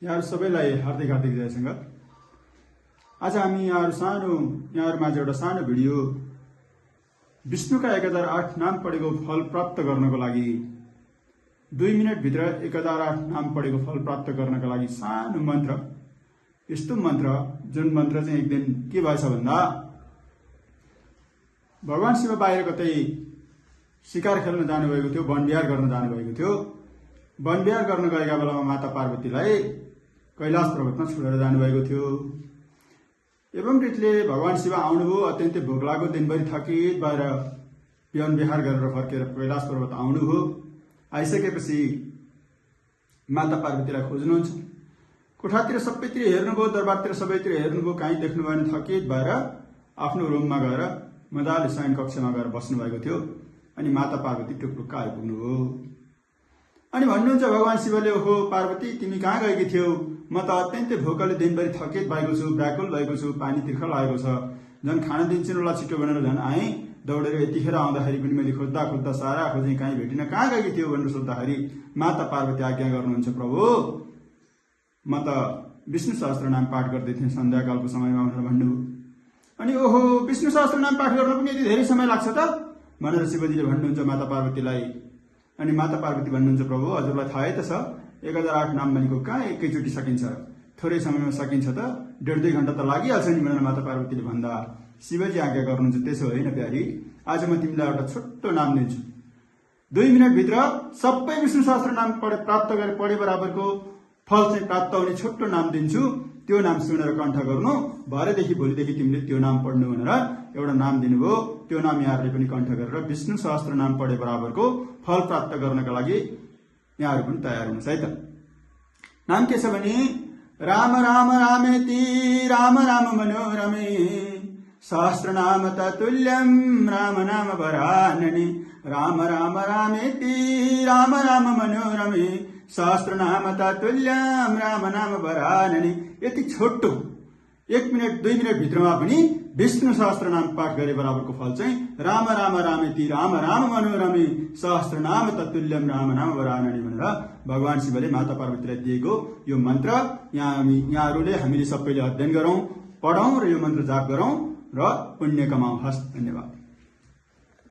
यहाँहरु सबैलाई हार्दिक हार्दिक जय सङ्गत। आज हामी यहाँहरुमाझ एउटा सानो भिडियो विष्णुका 1008 नाम पढेको फल प्राप्त गर्नको लागि 2 मिनेट भित्र 1008 नाम पढेको फल प्राप्त गर्नका लागि सानो मन्त्र, यस्तो मन्त्र जुन मन्त्र चाहिँ एक दिन के भएछ भन्दा भगवान शिव बाहिर कतै शिकार खेल्न जानुभएको थियो, वनविहार गर्न जानुभएको थियो। वनविहार गर्न गएका बेलामा माता पार्वतीलाई कैलाश पर्वतमा छोडेर जानुभएको थियो। एवं रीतिले भगवान शिव आउनुभयो, अत्यन्तै भोक लागेको, दिनभरि थकित भएर वनविहार गरेर फर्केर कैलाश पर्वत आउनुभयो। आइसकेपछि माता पार्वतीलाई खोज्नुहुन्छ, कोठातिर सबैतिर हेर्नुभयो, दरबारतिर सबैतिर हेर्नुभयो, कहीँ देख्नु भएन। थकित भएर आफ्नो रुममा गएर मजाले शयन कक्षमा गएर बस्नु भएको थियो। अनि माता पार्वती टुक्टुक्क आइपुग्नुभयो। अनि भन्नुहुन्छ भगवान शिवले, ओहो पार्वती तिमी कहाँ गएकी थियौ? म त अत्यन्तै भोकले दिनभरि थकित भएको छु, व्याकुल भएको छु, पानी तिर्ख लागेको छ, झन् खान दिन्छु होला छिटो भनेर झन् आएँ। दौडेर यतिखेर आउँदाखेरि पनि मैले खोज्दा खोज्दा सारा खोजेँ, कहीँ भेटिन, कहाँ गएकी थियौ भनेर सोद्धाखेरि माता पार्वती आज्ञा गर्नुहुन्छ, प्रभु म त विष्णु सहस्त्र नाम पाठ गर्दै थिएँ सन्ध्याकालको समयमा भनेर भन्नुभयो। अनि ओहो विष्णु सहस्त्र नाम पाठ गर्न पनि यति धेरै समय लाग्छ त भनेर शिवजीले भन्नुहुन्छ माता पार्वतीलाई। अनि माता पार्वती भन्नुहुन्छ, प्रभु हजुरलाई थाहै त छ 1008 नाम भनेको कहाँ एकैचोटि सकिन्छ, थोरै समयमा सकिन्छ त, 1.5-2 घण्टा त लागिहाल्छ नि भनेर माता पार्वतीले भन्दा शिवजी आज्ञा गर्नुहुन्छ, त्यसो होइन प्यारी, आज म तिमीलाई एउटा छोटो नाम दिन्छु। 2 मिनेट भित्र सबै विष्णु सहस्त्र नाम प्राप्त गरे पढे बराबरको फल चाहिँ प्राप्त हुने छोटो नाम दिन्छु। त्यो नाम सुनेर कण्ठ गर्नु, भरेदेखि भोलिदेखि तिमीले त्यो नाम पढ्नु भनेर एउटा नाम दिनुभयो। त्यो नाम यहाँहरूले पनि कण्ठ गरेर विष्णु सहस्त्र नाम पढे बराबरको फल प्राप्त गर्नका लागि यहाँहरू पनि तयार हुनुहोस् है त। नाम के छ भने राम राम रामेति राम राम मनोरमे सहस्त्र नाम ततुल्यम राम नाम वरानने। राम राम रामेति राम राम मनोरमे सहस्त्र नाम ततुल्यम राम नाम वरानने। यति छोटो 1 मिनेट 2 मिनेट भित्रमा पनि विष्णु सहस्त्र नाम पाठ गरे बराबरको फल चाहिँ राम राम रामेति राम राम मनोरमे सहस्त्र नाम ततुल्यम राम नाम वरानने भनेर भगवान शिवले माता पार्वतीलाई दिएको यो मन्त्र यहाँहरूले हामीले सबैले अध्ययन गरौँ, पढौँ र यो मन्त्र जाप गरौँ र पुण्य कमाउँ। हस्, धन्यवाद।